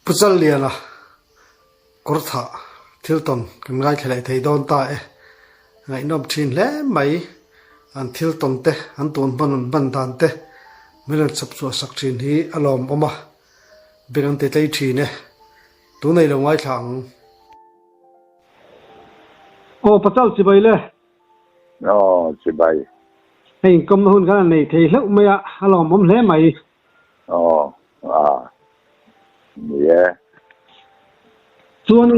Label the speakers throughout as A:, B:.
A: Pu Challiana kawr thah thil tawn kan ngaithla leh thei dawn ta e. Ngaihnawm thin hle mai. An thil tawn te, an tun hman an hman dan te min rawn chhawp chhuah sak thin hi a lawmawm a, beng an ti tlei thin e. Tunei lo ngaithla ang. Aw Pachal chibai le.
B: Aw chibai.
A: Hei inkawmna hun khan a nei thei hlauh mai a, a lawmawm hle mai.
B: Aw a ni e.
A: Chuan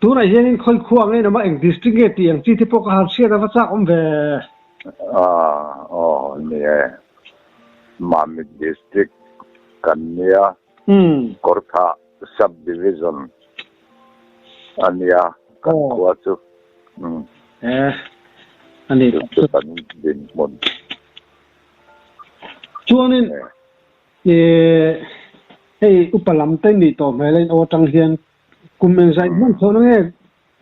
A: tunah hianin khawi khua ang enawm a eng district nge tih ang chi te pawh ka han hriat a va chak awm ve.
B: A aw ni e. Mamit district kan nia. Kawrthah sub division a nia kan khua chu.
A: E a ni.
B: Chu kan dinhmun.
A: Chuanin hei upa lam te nih tawh hmel a in aw atang hian kum engzah in hman chhoh na nge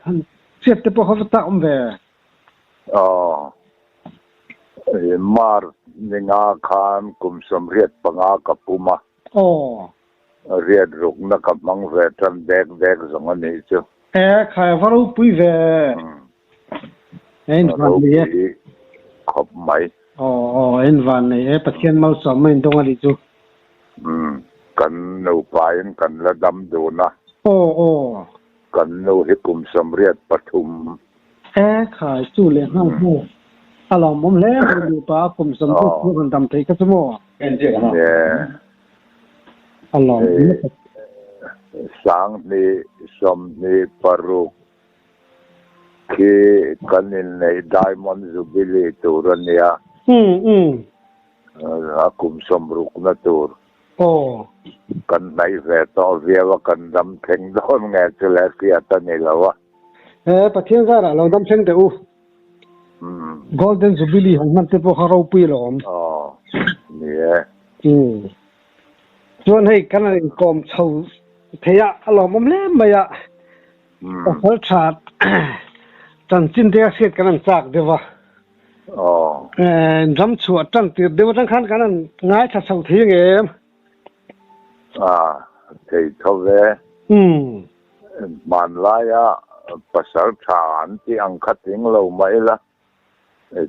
A: han chhiat te pawh kha va tak awm ve.
B: Aw March ni nga khan kum 85 ka pum a.
A: Aw.
B: Riat rukna ka hmang ve tan dek dek zawng a nih chu.
A: E khai a va ropui ve. En van nei e.
B: Ropui khawp mai.
A: Aw aw en van nei e Pathian malsawm mai in dawng a nih chu.
B: Umm kan nupa in kan la dam dun a.
A: Aw aw.
B: Kan nu hi kum 83.
A: E khai chu leh nghal hmu. A lawmawm hle mai nupa a kum 83 han dam theih kha chu maw.
B: Nia.
A: A lawmawm lutuk.
B: 2026 Khi kan inneih Diamond Jubilee tur a nia. A kum 60na tur. Kan hnaih ve tawh viau a, kan dam thleng dawn nge chu le hriat a ni lo a.
A: He Pathian zarah lo dam thleng teh u. Golden Jubilee han hman te pawh kha ropui lo awm.
B: Aw, ni e.
A: Chuan hei kan han inkawm chho thei a, a lawmawm hle mai a. Pasal tha chanchin te a hriat kan han chak deuh a. Ram chhuah tan tir deuh atang khan kan han ngaithla chho thei ang em?
B: A, thei tho ve. Hmanlaia pasal tha an tih ang kha tling lo mah ila,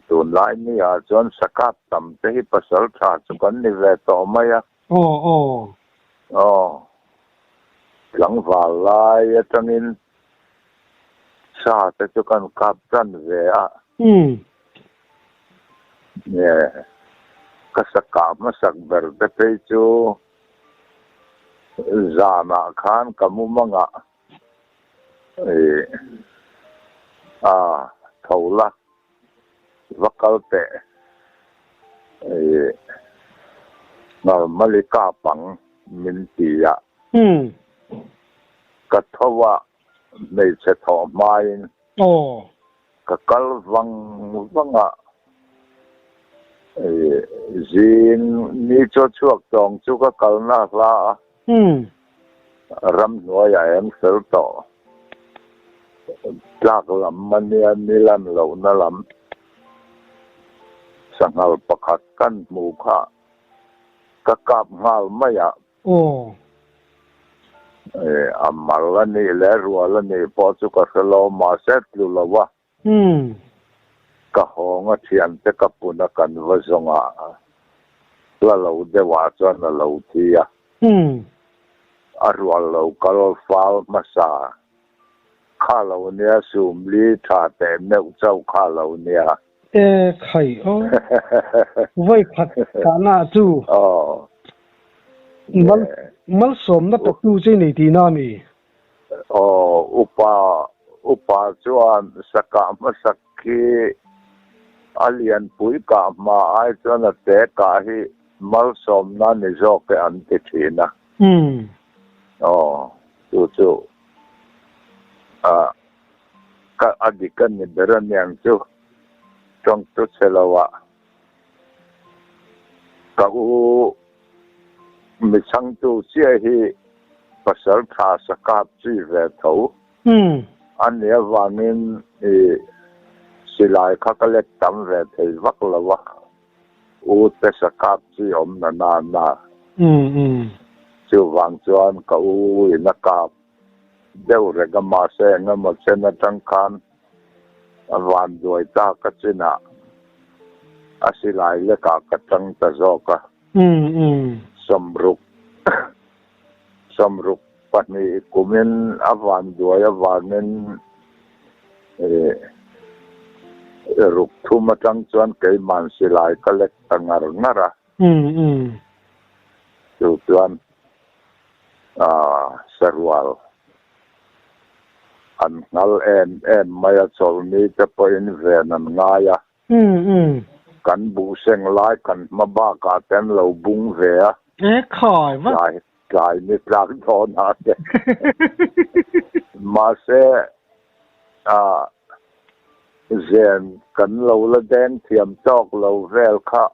B: tunlai ni ah chuan sakap tam te hi pasal tha chu kan ni ve tawh mai a.
A: Aw aw.
B: Aw. Tlangval lai atangin sa te chu kan kap tan ve a. Nge ka sa kah hmasak ber te phei chu zanah khan ka mumangah a tho la va kal teh Ngalmali kap ang min ti a. Ka tho a hmeichhe thawh hmain ka kal vang vang a, zing ni chaw chhuak tawng chu ka kalna hla a. Ramhnuaiah eng fel tawh tlak lam a nia ni lan lohna lam sanghal pakhat kan hmu kha ka kap nghal mai a. A mal a nih leh rual a nih pawh chu ka hre lo mahse tlu lo a. Ka hawng a thiante ka pun a kan va zawng a, hla lo deuh ah chuan a lo thi a. A rual lo kal fal hmasa kha lo nia sumli tha teh meuh chauh kha lo nia.
A: E khai aw. Vawi khat kahna chu mal malsawmna petu che nei tihna a mi?
B: Aw, upa, upa chuan sakah hmasak khi a lianpui kah hma ai chuan a te kah hi malsawmna ni zawk e an ti thin a. Aw, chu chu a ka a dik a ni ber aniang chu tawngtu chhe lo ah ka u Mi chhangtu chiah hi pasal tha sakap chi ve tho a nih avangin i silai kha ka let tam ve thei vak lo a, u te sakap chi awm na na na. Chuvang chuan ka u in a kap deuh reng a, mahse engemaw chen atang khan a vanduai ta ka chinah a silai lekah ka tang ta zawk a. Sawmruk sawmruk pahnih kumin a vanduai avangin ruk thum atang chuan keiman silai ka lek ta ngar ngar a. Chu chuan sarual an nghal em em mai a, chawlhni te pawhin ven an ngai a. Kan buhseng lai kan hma bakah te an lo bung ve a. Tlai tlai ni tlak dawnah te. Mahse zen kan lo la deng thiam tawk lo vel kha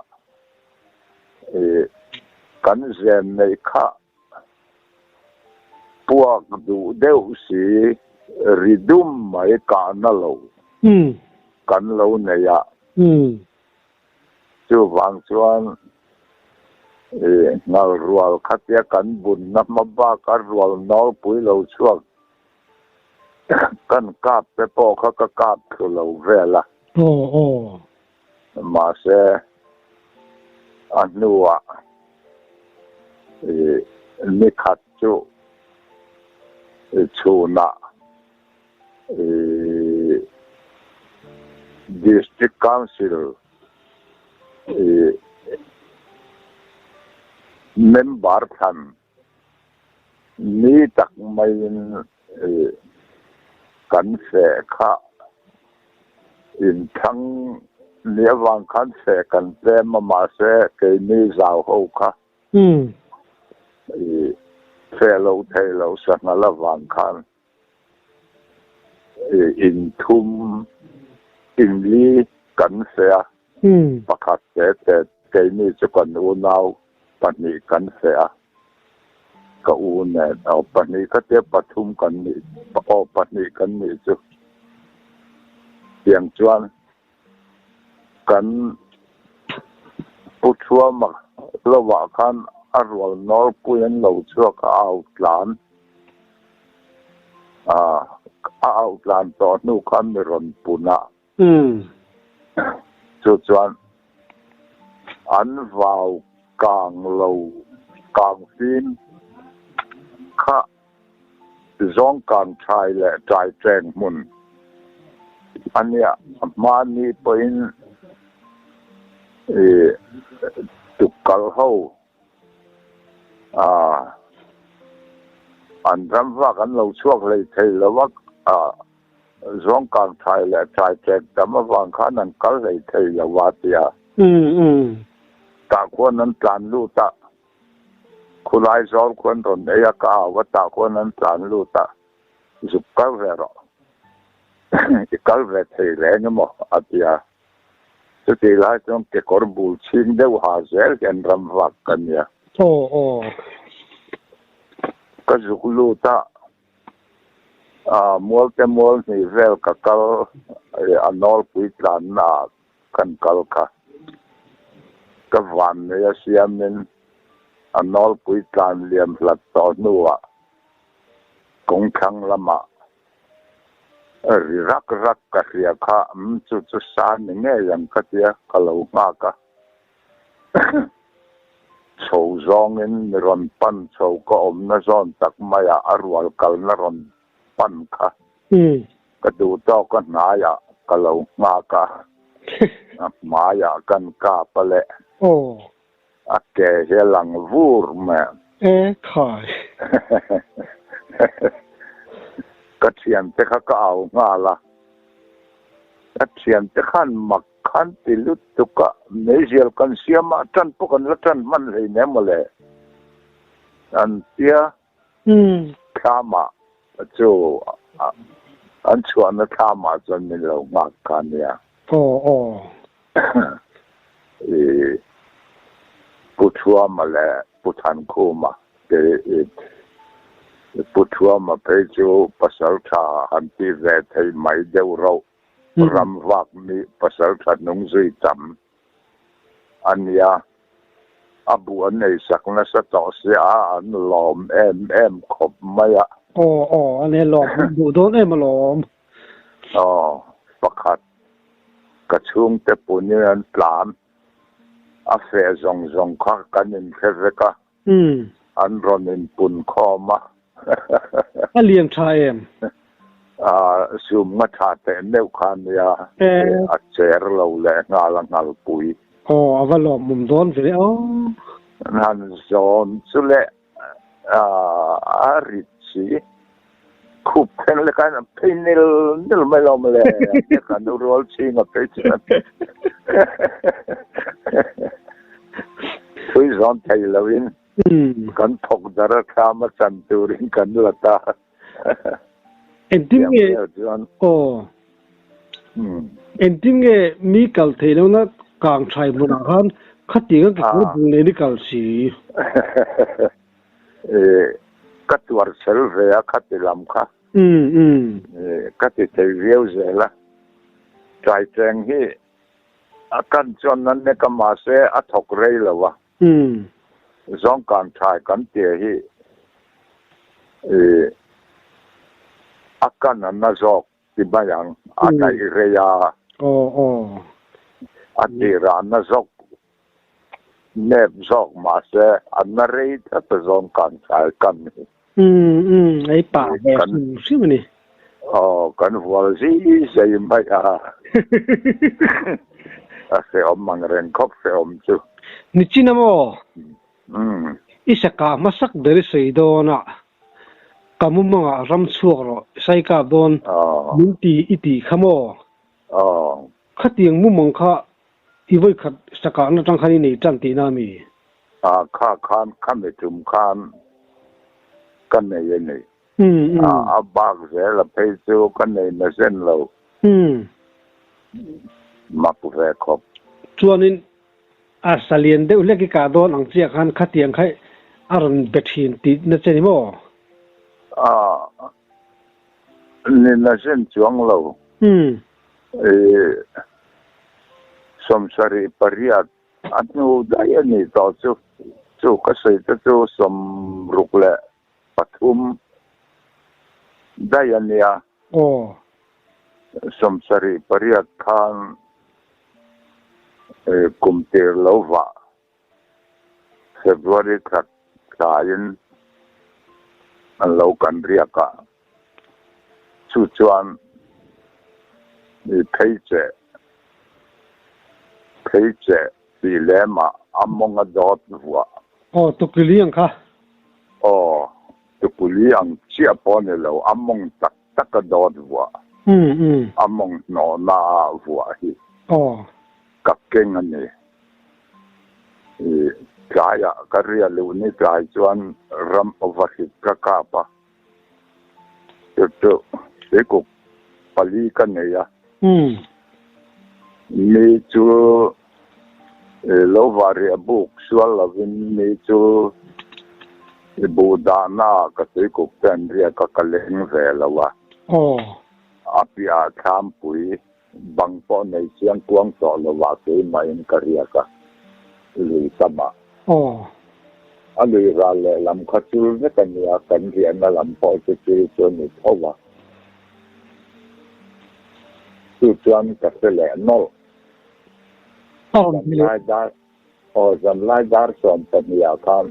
B: kan zen neih kha Puak duh deuh si, ri dum mai kahna lo kan lo nei a. Chuvang chuan nghal rual khatia kan bunna hma baka rual nawlpui lo chhuak kan kap te pawh kha ka kap thlu lo vel a. Mahse, a hnuah ni khat chu chhunah District Council member thlan Ni tak maiin kan feh kha inthlang ni avang khan feh kan tlem a, mahse keini zau ho kha feh loh theih loh sanghal avang khan Inthum inli kan feh a, pakhat te te keini chu kan unau pahnih kan feh a, ka u nen aw pahnih kha tia pathum kan nih aw pahnih kan nih chu tiang chuan kan Pu Thuama lovah khan a rual nawlpui an lo chhuak a, a au tlan a, a au tlan tawh hnu khan mi rawn pun a. Chu chuan an vau kang lo kang fim kha Zawng kang thai leh ṭai ṭeng hmun a nia. A hmani pawhin ih tukkal ho ah an ram vak an lo chhuak hlei thei lo a, ah zawng kang thai leh ṭai ṭeng tam avang khan an kal hlei thei lo a tia. Tah khuan an tlan lut a. Khulai zawl khuan rawn ei a, ka au a, tah khuan an tlan lut a, zuk kal ve rawh, i kal ve thei reng emaw a ti a. Chutih lai chuan kekawr bul chhing deuh ha zel hian ram vak ka nia.
A: Aw aw.
B: Ka zuk lut a, mualte mual hnih vel ka kal a nawlpui tlanna ah Kan kal kha ka vannei a siamin a nawlpui tlan liam hlat tawh hnuah kawngthlang lamah ri rak rak ka hria kha umm chu chu sa ni ngei ang ka tia ka lo nghak a. Chho zawngin mi rawn pan chho ka awmna zawn tak maiah a rual kalna rawn pan kha Ka duh tawk a hnaiah ka lo nghak a, a hmaiah kan kap a leh. A ke hi a lang vur mai.
A: E khai.
B: Ka thiante kha ka au nghal a, ka thiante khan mak khan ti lutuk a, meizial kan siam a, tan pawh kan la tan hman hleinem mawle an tia. Thlamah chu an chhuahna thlamah chuan min lo nghak kha a nia.
A: Aw aw.
B: I Pu Thuama leh Pu Thankhuma te i Pu Thuama phei chu pasal tha han ti ve thei mai deuh rauh ram vak mi pasal tha hnung zui tam a nia. A buh an ei sak nasa tawh sia a, an lawm em em khawp mai a.
A: Aw aw, a ne lawm an duh dawn em alawm.
B: Aw, pakhat ka chhungte punin an tlan a feh zawng zawng kha kan inhre vek a. An rawn inpun khawm a.
A: A lian tha em?
B: Sum nga tha teh neuh kha nia, a cher lo leh nghal a nghalpui.
A: Aw, a va lawmawm dawn ve aw.
B: An han zawn chu leh a rit si. Khup thleng leh khan a phei nil nil mai lo mawle, a nu rual chhing a phei chuan thui zawn thei loin kan thawk dar a thlam a chan turin kan la ta.
A: Engtin nge aw engtin nge mi kal theih lohna kang thai hmunah khan khatiang a kekawr bul nen i kal si?
B: Ka tuar chhel ve a khati lam kha. Ka ti thei viau zel a. Taicheng hi a kan chuan nan nek a mahse a thawk rei lo a. Zawngkan thai kan tia hi a kan a na zawk ti mai ang. A daih rei a. A tirah na zawk Nep zawk mahse a na rei tlat a zawn kan thlai kan hi.
A: Umm umm ei pah ve hrim hrim a ni.
B: Aw kan vual zui zui mai a. A hrehawm ang reng khawp hrehawm chu.
A: Nichin a maw? Umm. I saka hmasak ber i sawi dawn a, ka mumangah ram chhuak rawh sai kap dawn min ti i tih kha maw?
B: Aw.
A: Khatiang mumang kha I vawikhat sakahna tang khan i nei tan tihna a mi?
B: A, kha khan khami tum khan ka nei a ni. A, a bak zel a phei chu ka nei na zen lo. Mak ve khawp.
A: Chuanin a sa lian deuh hlek i kah dawn ang chiah khan khatiang kha a rawn be thin tihna che ni maw?
B: A, ni na zen chuang lo. 78 a hnu daih a nih tawh chu, chu ka sawi te chu 63 daih a nia. 78 khan kum tir lo vah February thla tlaiin an lo kan riak a, chu chuan i phei cheh, phei cheh tih lemah a mawng a dawt vuah.
A: Aw, tukuli ang kha.
B: Aw, tukuli ang chiah pawh a ni lo, a mawng tak tak a dawt vuah. A mawng hnawhna ah vuah hi ka keng a ni. Tlaiah ka ria luh ni tlai chuan ram vahrit ka kap a, chu chu tuikuk pali ka nei a. Mi chu lo vah riah buk sual lovin mi chu i buh dahna ah ka tuikuk te an riak a, ka leng ve lo a. A piahah thlampui Bang pawh nei chiang kuang tawh lovah keimahin ka riak a, lui tamah.
A: Aw.
B: A lui ral lehlam kha chul vek a nia, kan riahna lam pawh chu chul chu a ni tho a. Chu chuan ka hre leh nawlh. Zanlai dar, aw zanlai dar 12 ah khan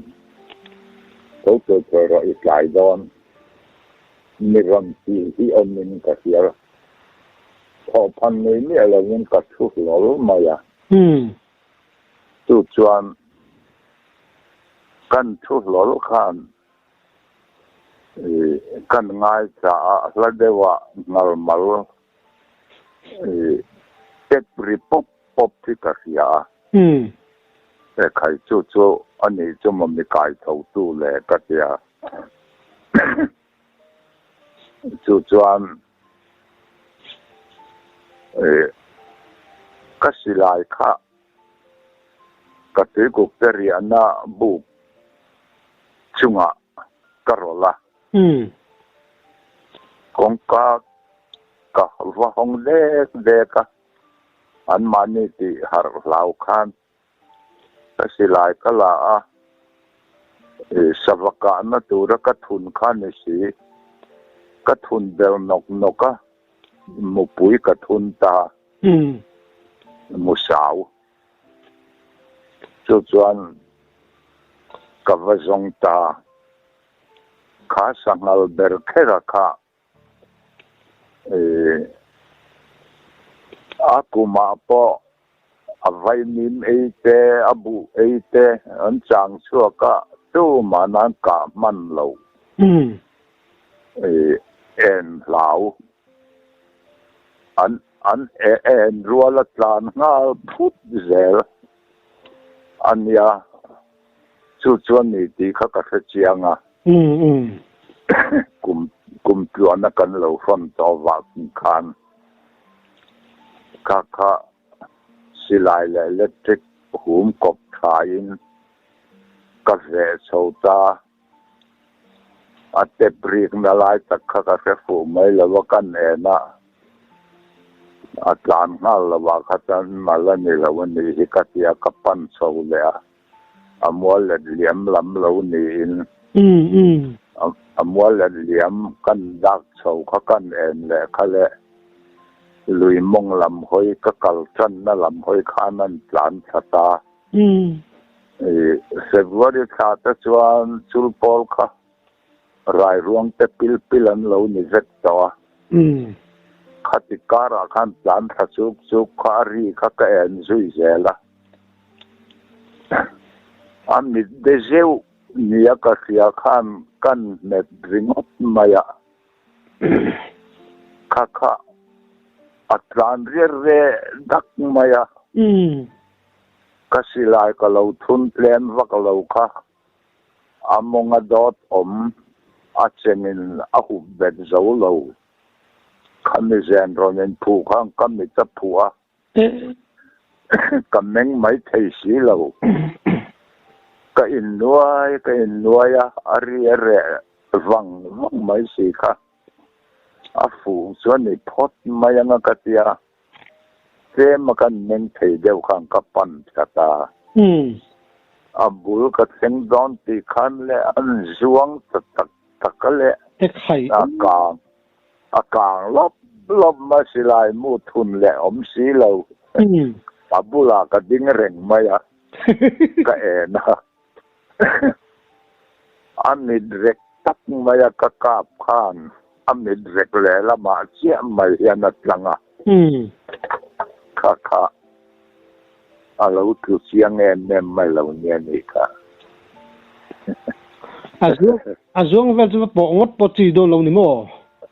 B: tho tur thei rawh i tlai dawn. Mi rawn tih hi awmin ka hria. Thawhphan nei miah lovin ka thu hlawl mai a. Chu chuan kan thu hlawl khan kan ngaithla a, hla deuhah ngalmal tep ri pawp pawp hi ka hria a. Ekhai chu chu a nih chu maw mi kai tho tu le ka tia. Chu chuan ka silai kha ka tuikuk te riahna buk chungah ka rawlh a. Kawngka ka va hawng dek dek a, anmahni tih harh hlau khan. Ka silai ka la a, sava kahna tura ka thun kha ni si. Ka thun ber nawk nawk a, mupui ka thun ta. Musau. Chu chuan ka va zawng ta. Kha sanghal ber khera kha A kumah pawh a vaimim ei te, a buh ei te an chang chhuak a, tumah nan kah hman lo. En hlau. An an en rual a tlan nghal phut zel a nia. Chu chuan ni tih kha ka hre chiang a. Kum kum tluahna kan lo hrawn tawh vah khan kha kha silai leh electric hum kawp thain ka veh chho ta. A tep rikna lai tak kha ka hre fuh mai lo a, kan en a, a tlan nghal lo ah kha chuan mal a ni lo a nih hi ka ti a, ka pan chho leh a. A mual let liam lam lo niin a mual let liam kan dak chho kha kan en leh kha leh lui mawng lam hawi ka kal tanna lam hawi khan an tlan thla ta. February thla te chuan chul pawl kha rai ruang te pil pil an lo ni vek tawh a. Khati karah khan tlan thla chuk chuk kha a ri kha ka en zui zel a. A mit de zeuh nia ka hria khan kan hmet ringawt mai a. Kha kha a tlan riat reh dak mai a. Ka silai ka lo thun tlem vak lo kha a mawnga dawt awm a chengin a hup bet zo lo. Khami zen rawn inphuh khan ka mit a phuh a. Ka meng mai thei si lo. Ka innuai ka innuai a, a ri a reh vang vang mai si kha. A fuh chuan i phawt mai anga ka tia, tlem a kan meng thei deuh khan ka pan thla ta. A bul ka thleng dawn tih khan leh an zuang ta tak tak a leh a kang. A kang lawp lawp mai silai mu thun leh awm si lo. A bulah ka ding reng mai a, ka en a. A mit rek tak mai a ka kap khan a mit rek lehlamah chiah mai hian a tlang a. Kha kha a lo tlu chiang em em mai lo nia nih kha.
A: A zuang a zuang vel chu va pawh ngawt pawh chi dawn lo ni maw?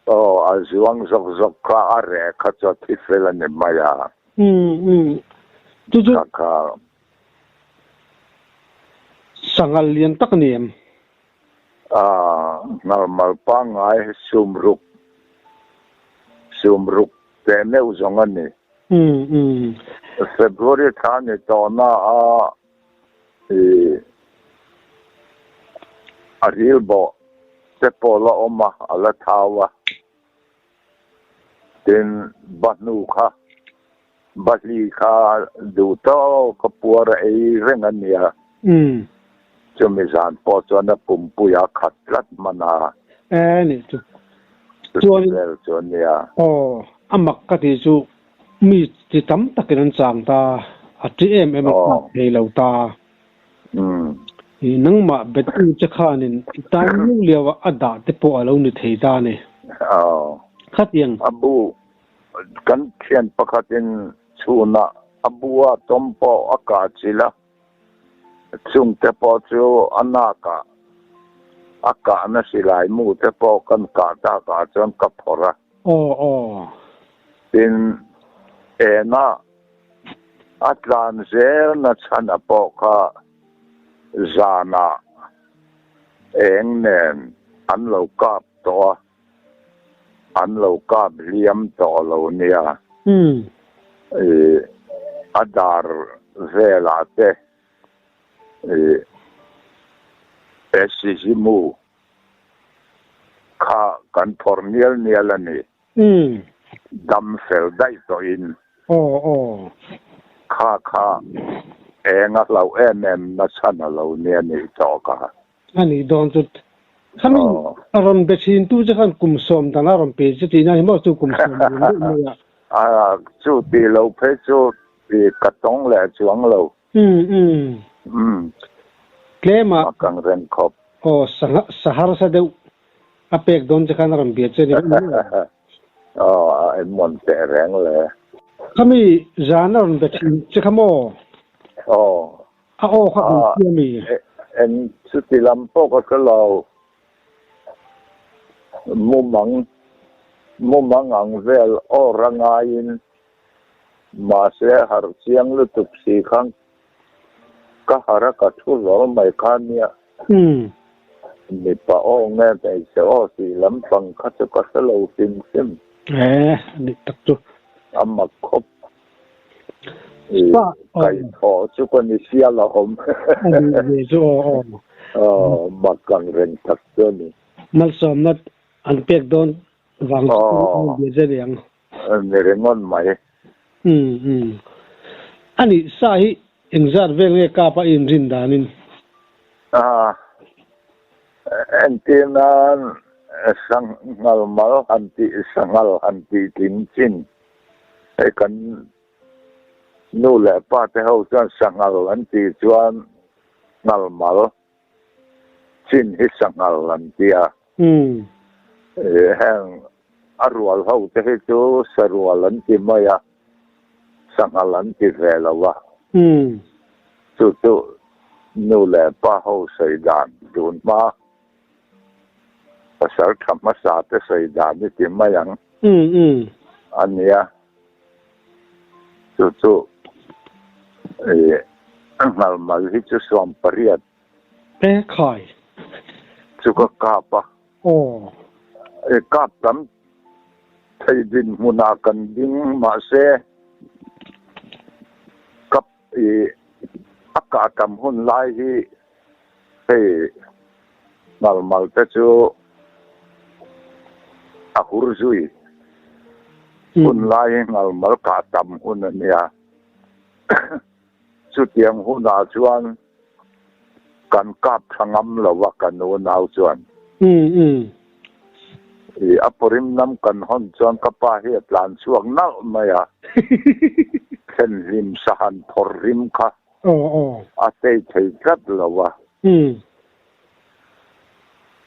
B: Aw, a zuang zawk zawk kha a reh kha chu a thi fel a ni mai a.
A: Umm umm chu chu.
B: Kha kha.
A: Sanghal lian tak a ni em?
B: Ah, ngalmal pangngai sumruk sumruk teh meuh zawng a ni. February thla ni tawhna a i a ril bawh te pawh la awm a, a la thau a. Tin, bahnu kha, bahli kha duh tawk a puar a ei reng a nia. Chumi zan pawh chuan a pumpui a khat tlat hman a.
A: E nih chu.
B: Chuti vel chu a nia.
A: Aw, a mak ka tih chu mi chi tam takin an chang ta, a ti em em a chak thei lo ta. I nangmah betu che khanin i tan liau liau a a dah te pawh a lo ni thei ta ni. Khatiang.
B: A bu kan thian pakhatin chhunah a bu a tawm pawh a kah chilh a, chungte pawh chu a nakah a kahna silai mu te pawh kan kah takah chuan ka phawrh a.
A: Aw aw.
B: Tin, enah A tlan zelna chhana pawh kha zanah eng nen an lo kap tawh a, an lo kap hliam tawh lo nia. A dar velah te Esizimu kha kan phawrh nial nial a ni. Dam fel daih tawhin.
A: Aw aw.
B: Kha kha Eng a hlauh em em na chhan a lo nia nih tawh ka.
A: A nih dawn chu khami a rawn be thin tu che khan kum sawm dan a rawn pe che tihna hi maw chu kum sawm lian deuh mai a.
B: A chu tih lo phei chu ka tawng leh chuang lo.
A: Umm umm.
B: Umm.
A: Tlem a.
B: A kang reng khawp.
A: Aw sa harsa deuh a pek dawn che khan a rawn bia che ni maw?
B: Aw a enmawn teh reng le.
A: Khami zan a rawn be thin che kha maw?
B: Aw.
A: A aw kha kan hria mi?
B: Eng chuti lam pawh ka hre lo. Mumang, mumang ang vel aw rangaiin mahse harh chiang lutuk si khan Ka har a ka thu hlawl mai kha nia. Mipa aw nge hmeichhe aw tih lampang kha chu ka hre lo hrim hrim.
A: E, dik tak chu.
B: A mak khawp. I kaihthawh chu ka ni sia la awm.
A: A nih ve chu aw aw.
B: Aw, mak ang reng tak chu a ni.
A: Malsawmna an pek dawn vang chu a ni ve zel ang.
B: Ni ringawt mai.
A: Umm umm. A nih sa hi engzat vel nge kap a inrin danin?
B: A, entir nan sanghal mal han tih sanghal han tih tling chin hei kan nu leh pa te ho chuan sanghal an tih chuan nghal mal chin hi sanghal an ti a. Heng a rual ho te hi chu sarual an ti mai a, sanghal an ti ve lo a. Chu chu nu leh pa ho sawi dan tun hma pasal tha hmasa te sawi dan i ti mai ang a nia. Chu chu nghal mal hi chu 18.
A: E khai.
B: Chu ka kap a.
A: Aw.
B: E kap tam thei dinhmunah kan ding mahse kap i a kah tam hun lai hi hei ngal mal te chu a hur zui hun lai hi ngal mal kah tam hun a nia. Chutiang hunah chuan kan kap tha ngam lo a ka nu nau chuan. I a pawrim lam kan hawn chuan ka pa hi a tlan chhuak nalh mai a, thlenhlim sahan phawrh rim kha a tei thei tlat lo a.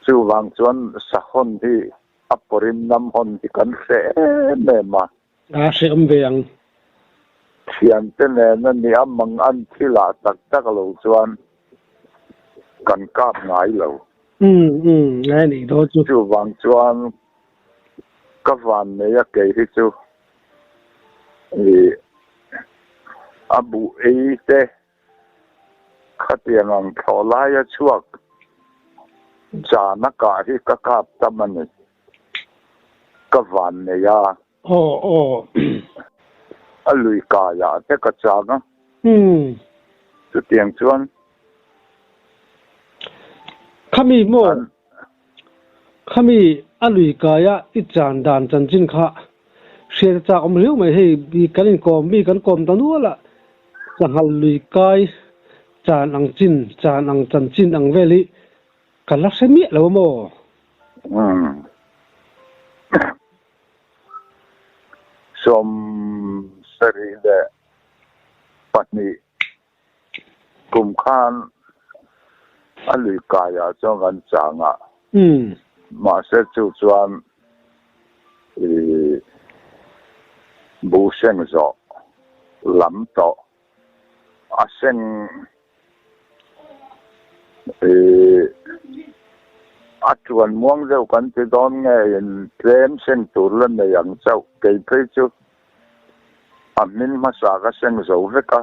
B: Chuvang chuan sahawn hi a pawrim lam hawn hi kan hre em em a.
A: A hrehawm ve ang.
B: Thiante nen a nia mang an thil ah tak tak lo chuan kan kap ngai lo.
A: Umm umm ngai anih dawn chu.
B: Chuvang chuan ka van nei a kei hi chu i a buh ei te Khatiang ang thlawh laia chhuak zana kah hi ka kap tam a ni. Ka van nei a.
A: Aw aw.
B: A lui kaiah te ka chang a.
A: Umm.
B: Chutiang chuan.
A: Khami maw? Khami a lui kaia i chan dan chanchin kha hriat a chak awm riau mai. Hei kan inkawm mi kan kawm ta nual a, sanghal lui kai chan ang chin, chan ang chanchin ang vel hi ka la hre miah lo a maw?
B: Umm. 72 Kum khan a lui kaiah chuan kan chang a, mahse chu chuan i bu seng zawh lam tawh a seng i a tuan muang deuh kan ti dawn nge in tlem seng tur la nei ang chauh kei phei chu A hmin hmasa ka seng zo vek a,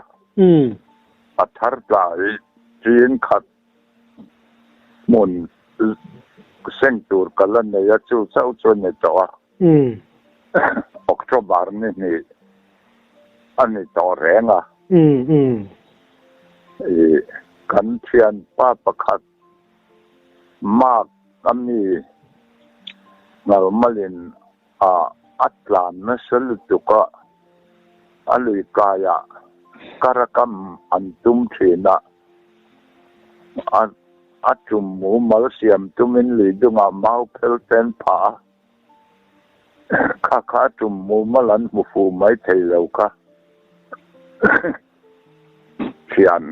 B: a thar tla hi ṭin khat hmun seng tur ka la nei a, chu chauh chu a ni tawh a. October ni hnih a ni tawh reng a. I kan thianpa pakhat Mark a mi ngalmalin A a tlan nasa lutuk a, a lui kaiah Kar a kam an tum thin a, a a tum mumal siam tumin lui dungah mau phel ten phah a, kha kha a tum mumal an hmu fuh mai thei lo kha. Thian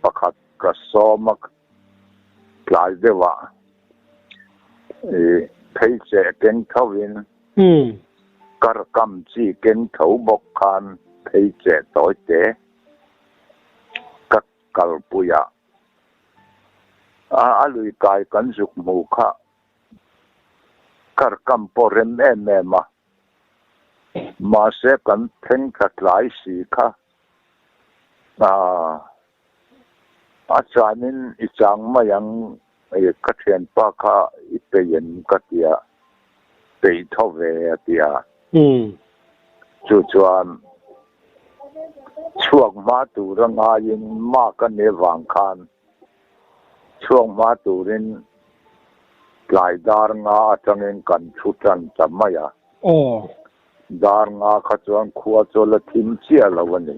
B: pakhat ka sawm a tlai deuhah i phei cheh keng thovin kar kam chi keng tho bawk khan phei cheh tawi te ka kalpui a, a lui kai kan zuk hmu kha kar kam pawh rem em em a, mahse kan thleng thla tlai si kha A chanin i chang mai ang ka thianpa kha i peih em ka ti a, peih tho ve a ti a. Chu chuan chhuak hma tur a ngaiin mark a nih avang khan chhuak hma turin tlai dar nga atangin kan thu tan ta mai a. Dar nga kha chuan khua chu la thim chiah lo a ni.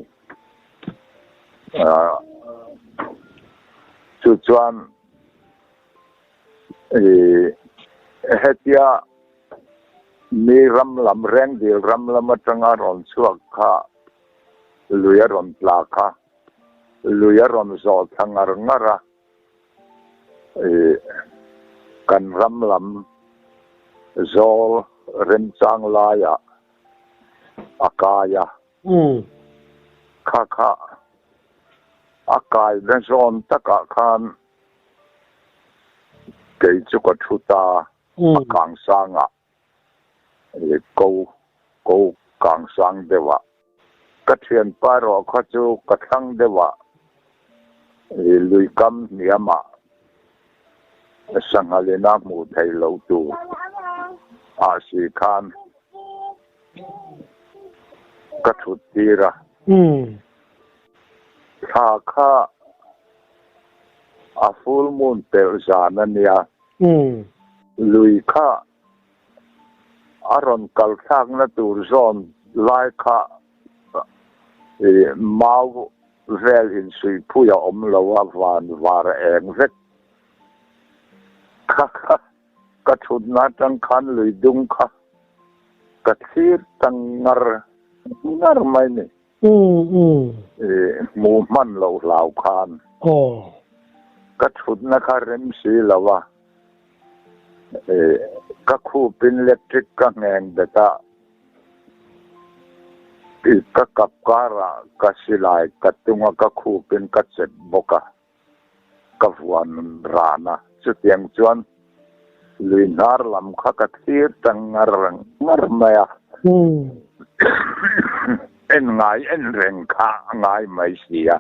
B: Chu chuan hetia mi ram lam Rengdil ram lam atanga rawn chhuak kha lui a rawn tla kha lui a rawn zawh thla ngar ngar a. Kan ram lam zawl remchang laiah a kai a. Kha kha a kaina zawn takah khan kei chu ka thu ta a kangsangah ko ko kangsang deuhah. Ka thianpa erawh kha chu ka thlang deuhah lui kam hniamah sanghalina hmuh theih loh tur ah si khan ka thut tir a. Thla kha a full moon pelh zan a nia. Lui kha a rawn kal thlakna tur zawn lai kha mau vel insuihpui a awm lo a, van var eng vek kha kha ka thutna atang khan lui dung kha ka thlir ta ngar ngar mai ni. Hmuh hman loh hlau khan ka thutna kha rem si lo a. Ka khupin electric ka ngheng bet a, ka kap karah ka silai ka tung a, ka khupin ka chep bawk a, ka vuan ran a. Chutiang chuan lui hnar lam kha ka thlir ta ngar ngar mai a, en ngai en reng kha a ngai mai si a.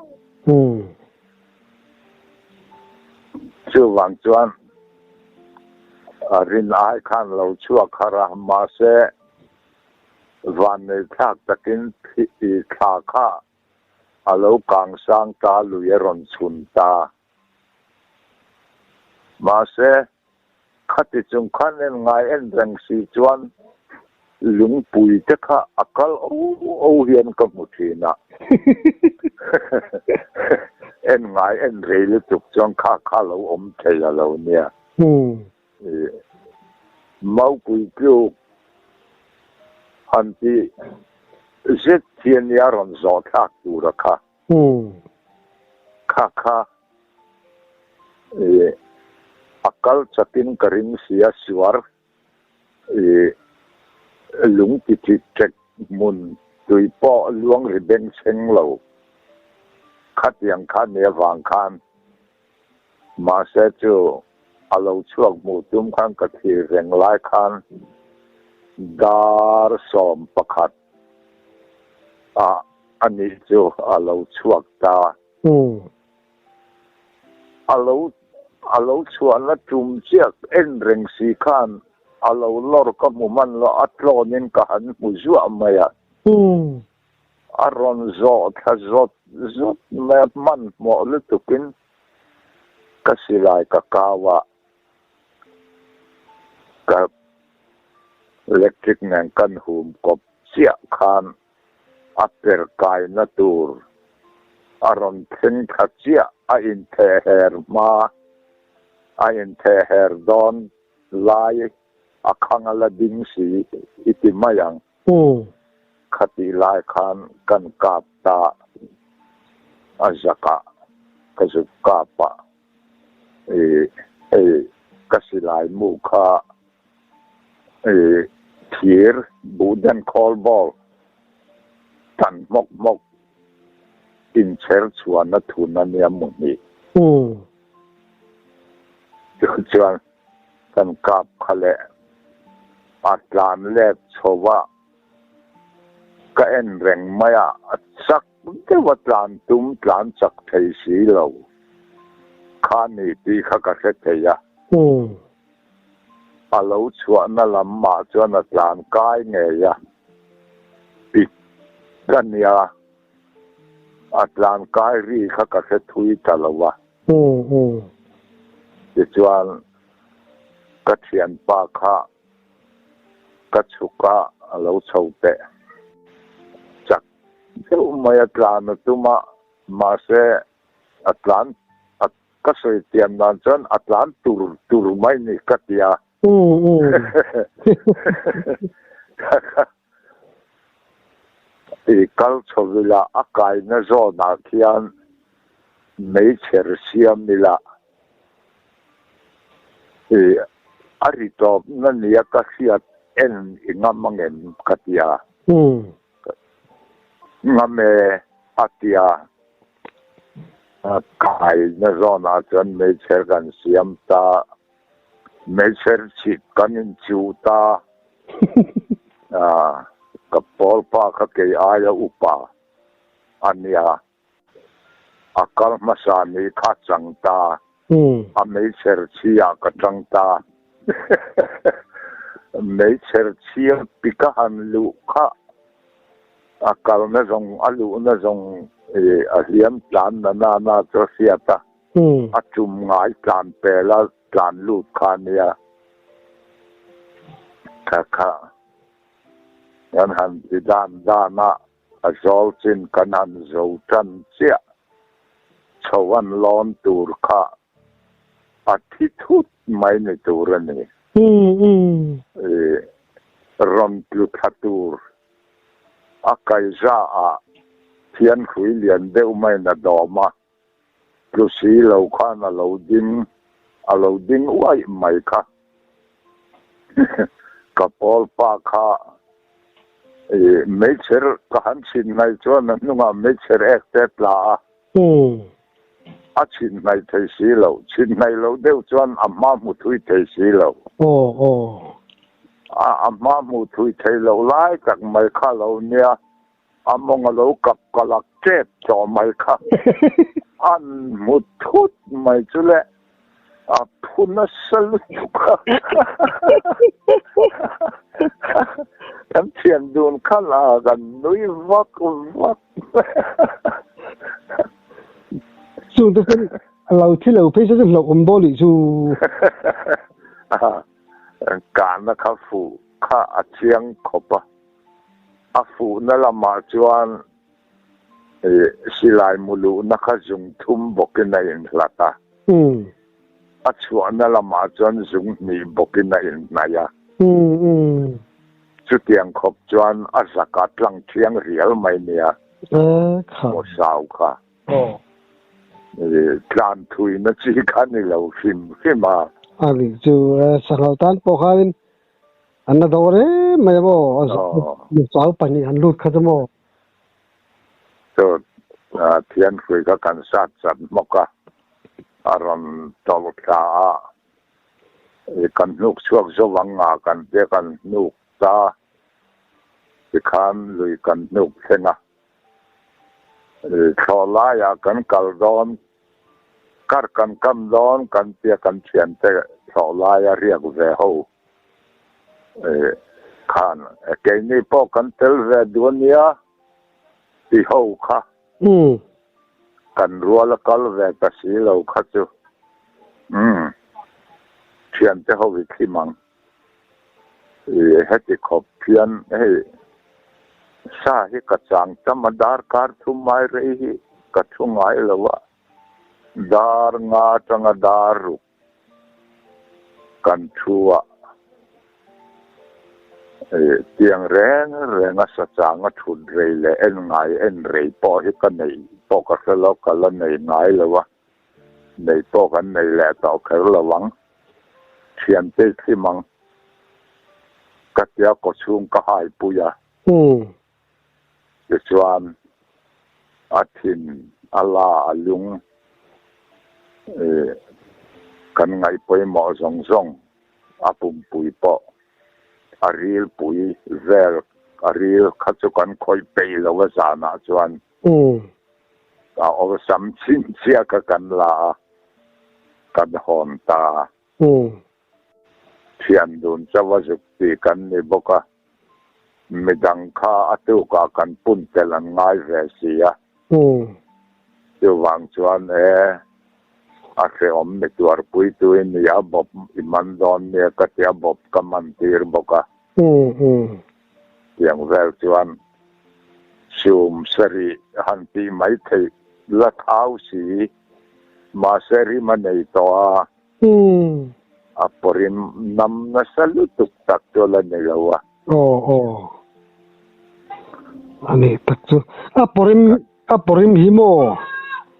B: Chuvang chuan rin ai khan lo chhuak har a, mahse vannei thlak takin thla kha a lo kang sang ta lui a rawn chhun ta. Mahse Khati chung khan en ngai en reng si chuan lungpui te kha a kal o o hian ka hmu thin a. En ngai en rei lutuk chuan kha kha lo awm thei a lo nia. Maupui tluk han ti zet hian nia rawn zawh thlak tur a kha. Kha kha ih a kal chakin ka ring si a, suar ih lung ti ṭit ṭek hmun tui pawh luang ri beng chheng lo khatiang kha ni avang khan mahse chu a lo chhuak hmuh tum khan ka thlir reng lai khan dar 11 ah a nih chu a lo chhuak ta. A lo a lo chhuahna tum chiah en reng si khan a lo lawr ka hmu hman lo, a tlawnin ka han hmu zuah mai a. A rawn zawh thla zawt zawt mai a, hmanhmawh lutukin ka silai ka kau a. Ka electric nen kan hum kawp chiah khan a per kaina tur. A rawn thleng thla chiah, a intheh her hma, a intheh her dawn lai a khang a la ding si i ti mai ang. Khatih lai khan kan kap ta a zakah ka zuk kap a, i hei ka silai mu kha i thir buhden khawl ball tan hmawk hmawk inchher chhuahna thun a nia mu hnih. Chu chuan kan kap kha leh a tlan let chho a, ka en reng mai a, a chak deuh a tlan tum tlan chak thei si lo kha ni tih kha ka hre thei a. A lo chhuahna lam mah chuan a tlan kai ngei a, pik ka nia, a tlan kai ri kha ka hre thui ta lo a. Tichuan ka thianpa kha ka chhuk a, a lo chho teh. Chak deuh mai a tlan a tum a, mahse a tlan a Ka sawi tiam dan chuan a tlan tur tur mai ni ka ti a. I kal chho ila a kaina zawnah khian meichher siam ila i a ri tawpna nia ka hriat en i ngam angem ka ti a. Ngam e a ti a. Kaina zawnah chuan meichher kan siam ta, meichher chhit kan inchuh ta. Ka pawlpa kha kei aia upa a nia, a kal hmasa ni kha chang ta, a meichher chhiah ka chang ta. Meichher chhia pik a han luh kha a kalna zawng a luhna zawng a hliam tlan na na na chu a hriat a, a tum ngai tlan pel a tlan lut kha a nia. Kha kha kan han ti dan dan a, a zawl chin kan han zo tan chiah chho an lawn tur kha a thi thut mai ni tur a ni. Rawn tlu thla tur a kaiza ah thian hrui lian deuh maiin a dawm a, tlu si lo khan a lo ding a lo ding uaih mai kha. Ka pawl pa kha meichher ka han chhin hnaih chuan a hnungah meichher ek te a tla a. A chhin hnaih thei si lo. Chhin hnaih loh deuh chuan a hma hmu thui thei si lo. A hma hmu thui thei loh lai tak mai kha lo nia, a mawng a lo kap kalak tep tawh mai kha. An hmu thut mai chu le, a phu nasa lutuk a. Kan thian dun kha la kan nui vak vak.
A: Chung te chuan a lo thi lo phei chu hlauh awm dawn nih chu.
B: Kahna kha fuh kha a chiang khawp a, a fuhna lamah chuan silai mu luhna kha zung thum bawkin a inhlat a, a chhuahna lamah chuan zung hnih bawkin a inhnaih a. Chutiang khawp chuan a zak a tlang thiang rial mai nia. Maw sau kha. Tlan thuina chi kha ni lo hrim hrim a.
A: A nih chu sanghal tan pawh khanin an la do reng mai a maw? A zak sau pahnih han lut kha chu maw?
B: Chu thian hrui kha kan sat chat hmawk a, a rawn tawlh thla a. Kan hnuk chhuak zo ang nga kan tia kan hnuk ta tikhan lui kan hnuk thleng a. Thlawh laiah kan kal dawn, kar kan kam dawn kan tia kan thiante thlawh laia riak ve ho khan keini pawh kan tel ve duh ania ti ho kha. Kan rual a kal ve ta si lo kha chu umm thiante ho i thlim ang. I heti khawp hian hei sa hi ka chang tam a darkar thum mai rei hi. ka thu ngai lo a, dar nga atanga dar ruk kan thu a, tiang reng reng a sachang a thut rei leh en ngai en rei pawh hi ka neih pawh ka hre lo, ka la nei ngai lo a, nei pawh kan nei leh tawh kher lo ang, thiante i thlim ang ka tia kawchhung ka haipui a. Tichuan, a thin, a la, a lung ih kan ngaih pawimawh zawng zawng, a pumpui pawh a rilpui vel, a ril kha chu kan khawih peih lo a zanah chuan a awlsam chhinchhiah kha kan la a, kan hawn ta a. Thian dun chauh a zuk tih kan ni bawk a, midang kha a tukah kan pun tel an ngai ve si a. Chuvang chuan e, a hrehawm mi tuarpuitu i ni a, bawp i man dawn nia ka ti a, bawp ka man tir bawk a. Tiang vel chuan sum sarih han tih mai theih la thau si, mahse rim a nei tawh a.
A: Umm.
B: A pawrim nam nasa lutuk tak chu la ni lo a.
A: Aw aw. A nih tak chu. A pawrim a pawrim hi maw?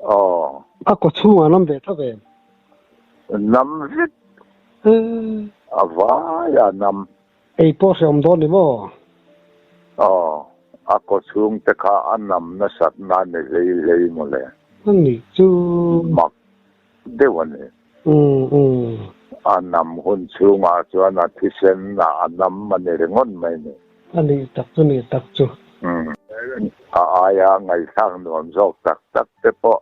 B: Aw.
A: A kaw chhungah nam ve tha ve.
B: Nam vek. A vai a nam.
A: Ei pawh hreawm dawn ni maw?
B: Aw. A kaw chhung te kha a nam nasat na ni hlei hlei mawle.
A: A nih chu.
B: Mak deuh a ni. A nam hun chhungah chuan a thisen a nam a ni ringawt mai ni.
A: A nih tak chu nih tak chu.
B: A aia ngaihthlak nuam zawk tak tak te pawh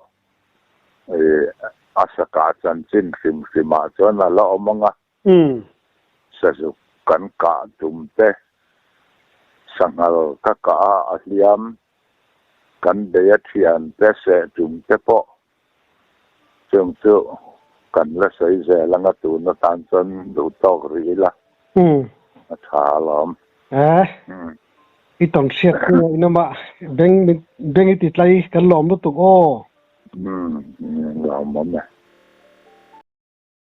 B: a sakah chanchin hrim hrimah chuan a la awm ang a. Sazuk kan kah tum te, sanghal ka kah a a hliam, kan bei a thian te seh tum te pawh Chung chu kan la sawi zel anga tun atan chuan duh tawk rih ila a tha alawm.
A: Eh, i tawn hriat chu in awm a, beng beng i ti tlai kan lawm lutuk aw.
B: Umm, lawmawm e.